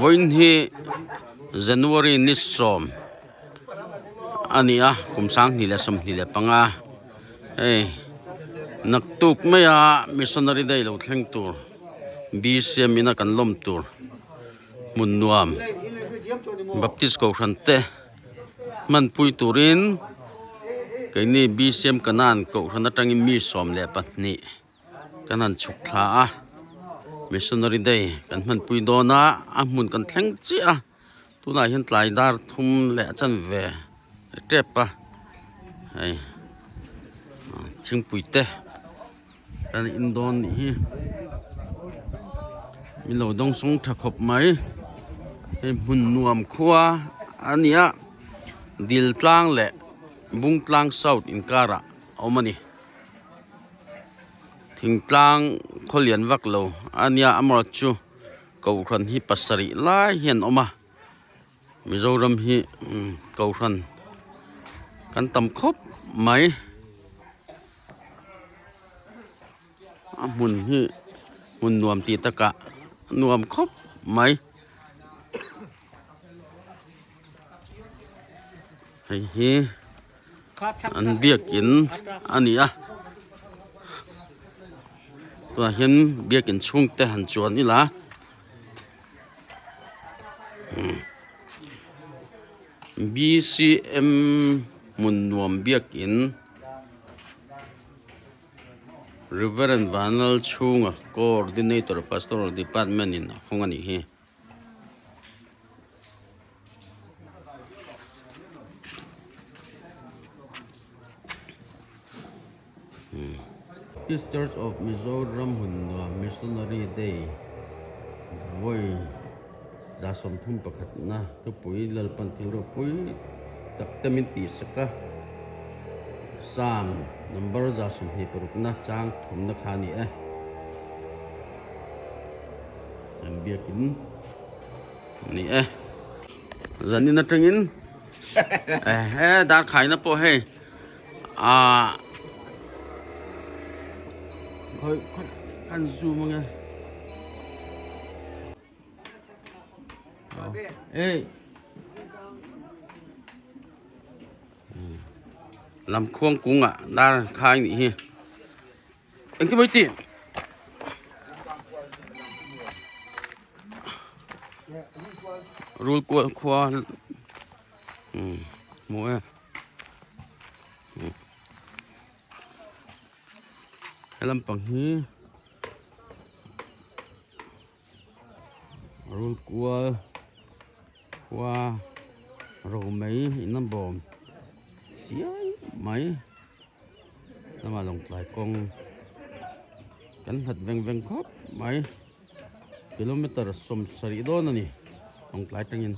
Vawiin hi January ni sawm a ni a kum 2025 hei naktuk maia missionary day lo thleng tur B_C_M ina kan lawm tur hmun nuam Baptist kohhran te hmanpui turin keini B_C_M kanan kohhran atangin mi 12. Kan han chhuk thla a, Missionary Day kan hmanpui dawn a, a hmun kan thleng chiah a, tunah hian tlai dar thum leh a chanve tep a, hei thingpui te kan in dawn nih hi, min lo dawng sawng tha khawp mai, hei hmun nuam khua a ni a, dil tlang leh bung tlang south inkarah a awm a ni. Thingtlang khaw lian vak lo a nia amarawt chu kohhran hi pasarih lai hian a awm a Mizoram hi kohhran kan tam khawp mai a hmun hi hmun nuam tih takah nuam khawp mai. Hei hi an biakin a ni a tunah hian biakin chhungte han chuan ila B_C_M hmun nuam biakin Reverend Vanlalchhunga coordinator pastoral department in a hawng a nih hi. Baptist Church of Mizoram hunah Missionary Day vawi 31 na thupui Lalpan thil ropui tak te min tihsak a, Psalm number 26 na chang thumna kha a ni e. An biakin ni e zanin atangin he dar khaina pawh hei ah khawi kan zoom ange ei lamkhuang kungah dar khai nih hi. Engti mai tih? Rul kual khua hmu e. He lampang hi rul kual khua romei in a bawm chiai mai. Lamah lawngtlai kawng kan nghat veng veng khawp mai kilometer 70 dawn a ni lawngtlai tangin.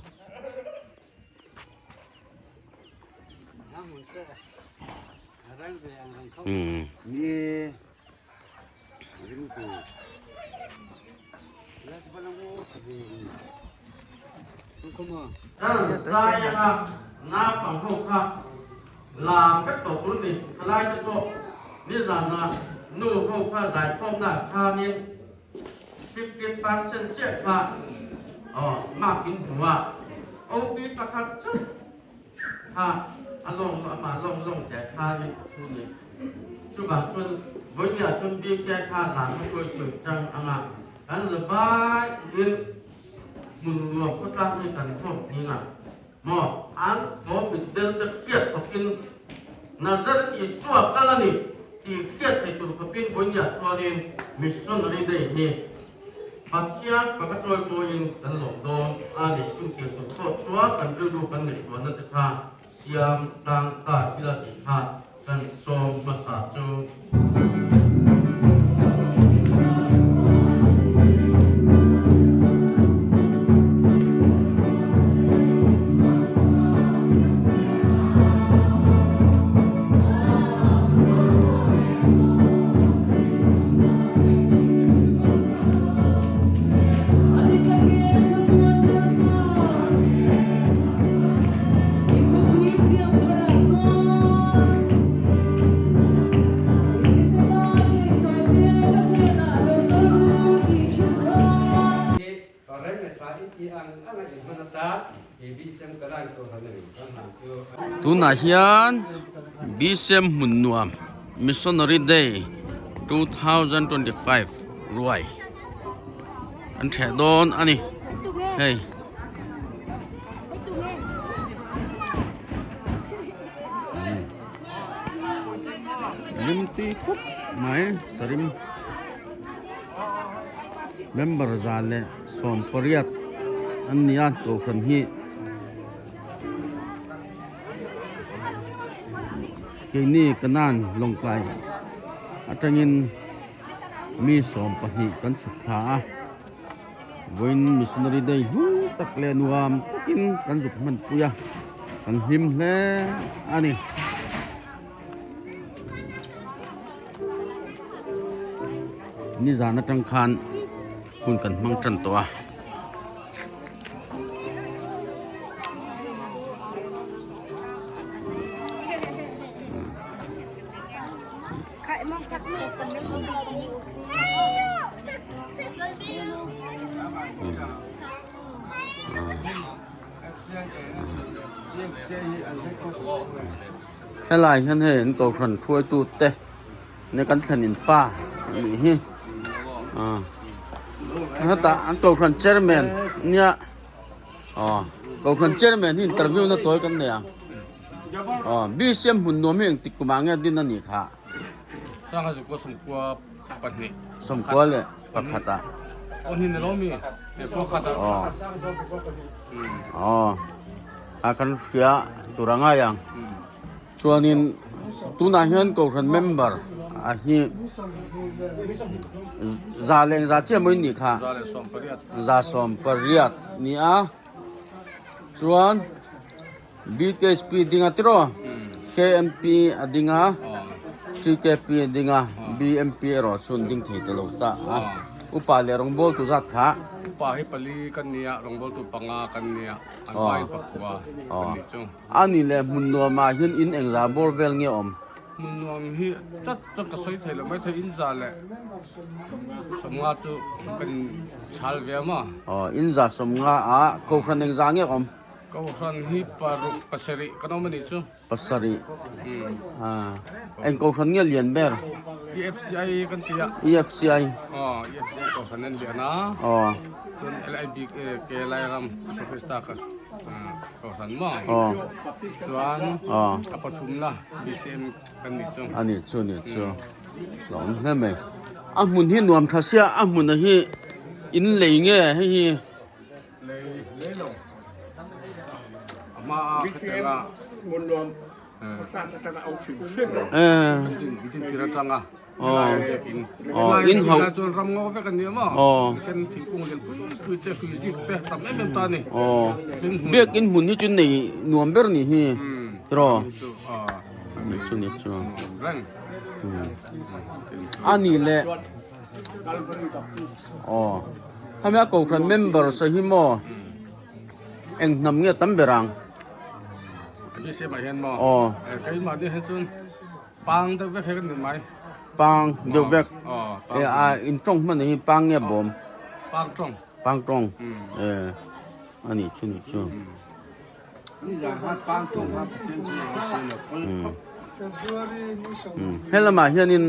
Kan zai anga naupang ho kha lam vek tawh tur ni thalai te pawh nizana nu ho kha zaikhawmna khanin 15% chiah kha mark in hmu a, OP pakhat chauh kha a lawng amah lawng lawng te khanin a thu ni. Chuvang chuan vawinia chuan BK kha lam a hruai chhuih tang anga kan zavai in hmun nuam khawtlang hi kan hlawk ding a maw? An thaw mitdel te hriat khawpin Nazareth Isua kal a ni tih hriat thei tur khawpin vawinia chuanin Missionary Day hi Pathian faka chawi mawiin kan lawm dawn a ni. Chutiang tur pawh chuan kan rilru kan ngaihtuahna te kha siam tlang ta ila tih kha Kan sawm hmasa chu. Tunah hian BCM hmun nuam Missionary Day 2025 ruai an theh dawn a ni hei. Lim tui khawp mai sarim member 118 an ni a kohhran hi keini kanan lawngtlai atangin mi 12 kan chhuk thla a vawiin missionary day hlu tak leh nuam takin kan zuk hman pui a kan hlim hle a ni. Nizan atang khan hun kan hmang tan tawh a. Helai hian hei an kohhran hruaitu te ne kan thlen in pa anih hi ah hetah an kohhran chairman nia aw kohhran chairman hi interview na tawi kan nei ang aw bcm hmun nuam hi engtik kumah nge din anih kha sawmkua leh pakhat ah aw aw a kan hria tur a ngai ang. Chuanin tunah hian Kohhran member a hi za leh engzah chiah maw in nih kha? 118 ni a. Chuan BKHP ding a tiraw? KMP a ding a, TKP a ding a, BMP erawh chu an ding thei ta lo ta a. Upa leh rawngbawltu zat kha. Upa hi pali kan nia, rawngbawltu panga kan nia, an vai pakua kan nih chu. A ni leh hmun nuamah hian in engzah bawr vel nge awm? Hmun nuam hi chat chuan ka sawi thei lo mai thei, in za leh 50 chu kan in chhal ve a maw? Aw, in za 50 ah Kohhran engzah nge awm? Kohhran hi paruk pasarih kan awm a nih chu. Pasarih. Eng Kohhran nge lian ber? EFCI kan ti a. EFCI. Aw, EFCI Kohhran an lian a. Aw. Chuan LIBK Lairam Sofista ka. Kohhran maw? Aw. Chuan Aw. a pathumna BCM kan nih chu. A nih chu nih chu. Hlawm hle mai. A hmun hi nuam tha sia a hmun a hi in lei nge hei hi. Lei lei lo. A hma a BCM hmun nuam Biakin hmun hi chu nei nuam ber ni hi tiraw a ni leh aw hemi a kohhran member sawi hi maw. Eng hnam nge tam ber ang? Aw. Pang deuh vek. E a in tawng hman hi pang nge bawm? Pang tawng. E a nih chu nih chu. He lamah hianin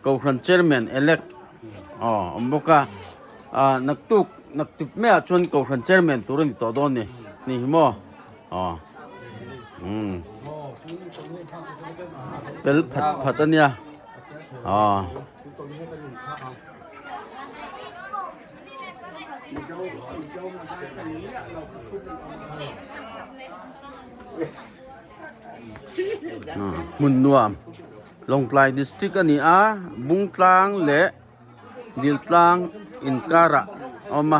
Kohhran Chairman elect aw awm bawk a, ah naktuk naktuk maiah chuan Kohhran Chairman tur a ni tawh dawn ni ni hi maw aw umm fel phat phat a nia aw. Hmun nuam. Lawngtlai District a ni a, Bungtlang leh Diltlang inkarah a awm a,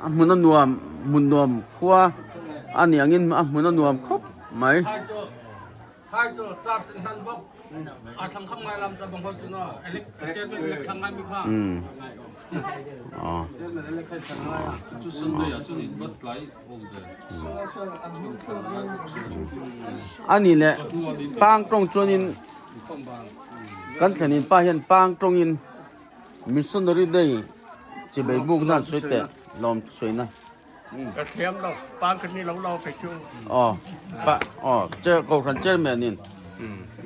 a hmun a nuam hmun nuam khua a nih angin a hmun a nuam khawp mai. A ni leh pang tawng chuanin kan thlenin pa hian pang tawngin missionary day chibei buk nan sawi teh. Lawm sawi na. Ka thiam lo, pang ka ni lo lo kei chu. Aw, pa, aw, chair, kohhran chairman in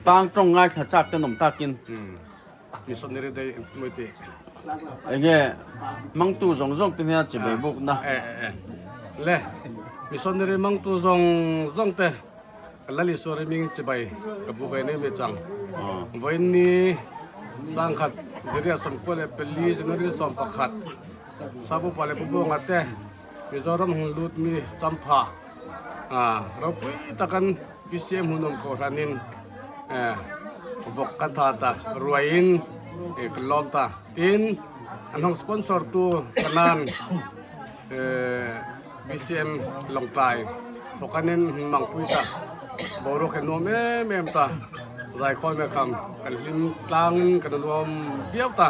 pang tawng ngaithla chak te nawm takin. Missionary day mawi tih. Enge mangtu zawng zawng te hian chi bei buk na. E e e. Le, missionary mangtu zawng zawng te Lal Isua ri ming chi bai ka bu ve nei mai chang. Vawiin ni sangkhat Ziria 90 leh pali January 11 Sabupa leh Pubuanga te Mizoram hung lut mi champha ropui takan BCM hmunawm kohhranin vawk kan tha ta ruaiin kan lawm ta. Tin, an hawng sponsor tu kanan BCM Lawngtlai thawkanin mangpui ta boruak hi nuam em em ta. Zaikhawi mai kham kan hlim tlangin kan nuam viau ta.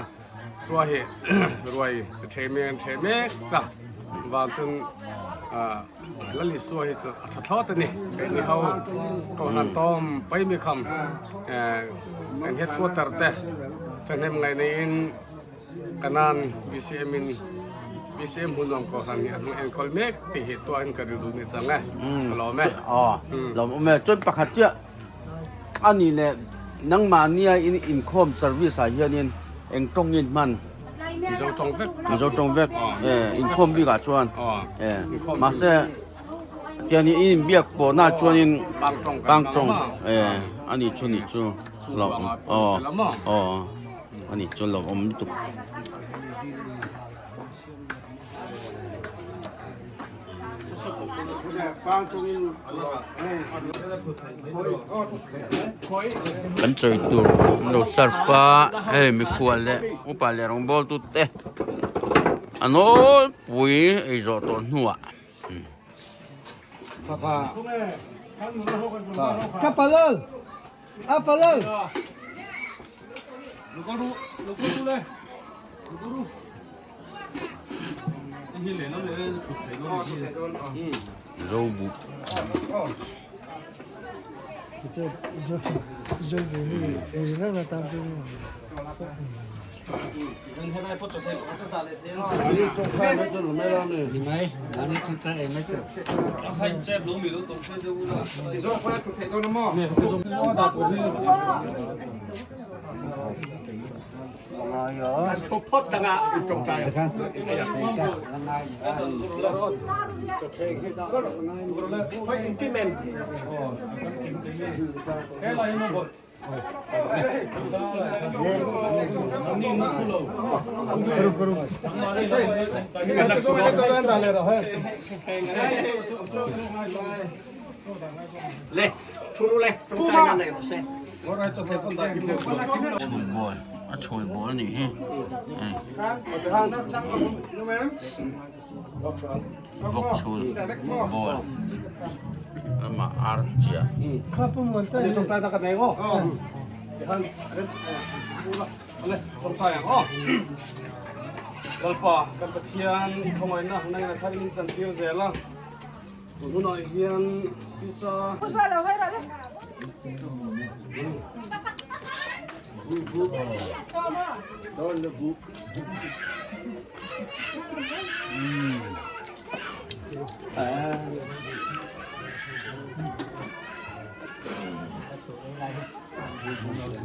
Tua hi ruai ka ṭhe mek an ṭhe mek ta vang chuan Lal Isua hi chu a ṭha thlawt a ni. Keini ho kohhran tawm pai mi kham kan headquarter te ṭhahnem ngaih neiin Kanan BCM in BCM hmunawm kohhran hi a hnung enkawl mek tih hi tuahin ka rilru ni chang e. Ka lawm e. Aw, lawm awm e. Chuan pakhat chiah a nih leh nangmahnia in inkhawm service ah hianin eng tawng in hman? Mizo tawng vek. Mizo tawng vek. E, inkhawm bikah chuan. E, mahse tiani in inbiak pawhna chuanin pang tawng e a nih chu nih chu lawm aw aw a nih chu lawmawm lutuk. Kan chawi tur an lo serve a hei mikhual leh upa leh rawngbawl tu te a nawlpui ei zawh tawh hnuah. Zobu. Chhul bawl a chhul bawl a nih hi vawk chhul bawl lamah ar chiah. Lalpa kan Pathian i khawngaihna nangin a tharin min chantir zel a. Tun hunah hian pisa.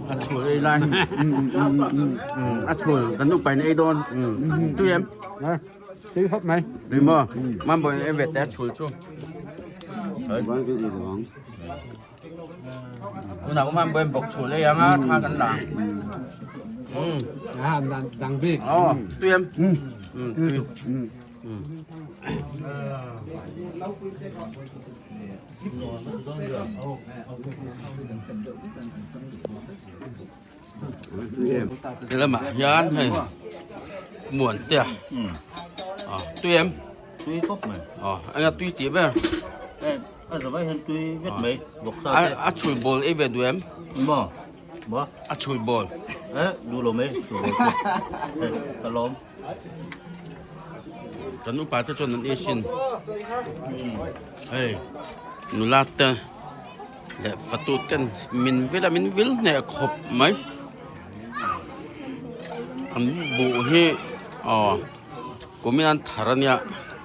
A chhul ei lai a chhul kan nupa in ei dawn tui em? Tui khawp mai. Tui maw? Mambo em ve te chhul chu. Tunah pawh mambo em bawk chhul ei ang a tha kan la. À, dang dang bik. Aw, tui em? Tui. Ti lamah hian hei muan te a tui em tui khawp mai eng a tui tih ber a zavai hian tui vek mai vawksa te a chhul bawl ei ve duh em maw maw a chhul bawl e duh lo mai chhul bawl chu ka lawm kan upa te chuan an ei sin hei nula te leh fatu ten min vil a min vil hneh khawp mai an buh hi aw. Kumin an thar ania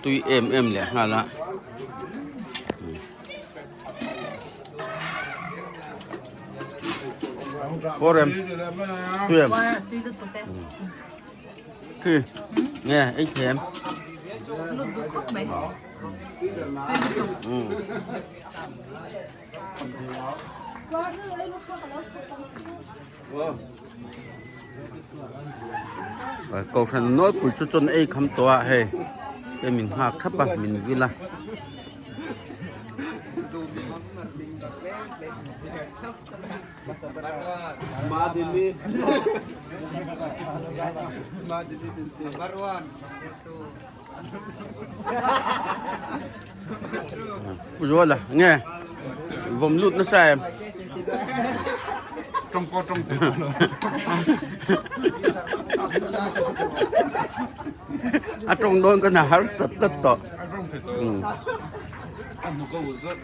tui em em leh nghal a. Kawrem tui em? Tui nge ei thlem. Kohhran nawlpui chu chuan ei kham tawh a hei hei min nghak thap a min vil a. Zuala nge vawm lut nasa em Tawng pawh tawng teh lo. A tawng dawn ka na har sat tlat tawh. A tawng thei tawh. A hmu ka ul tlat.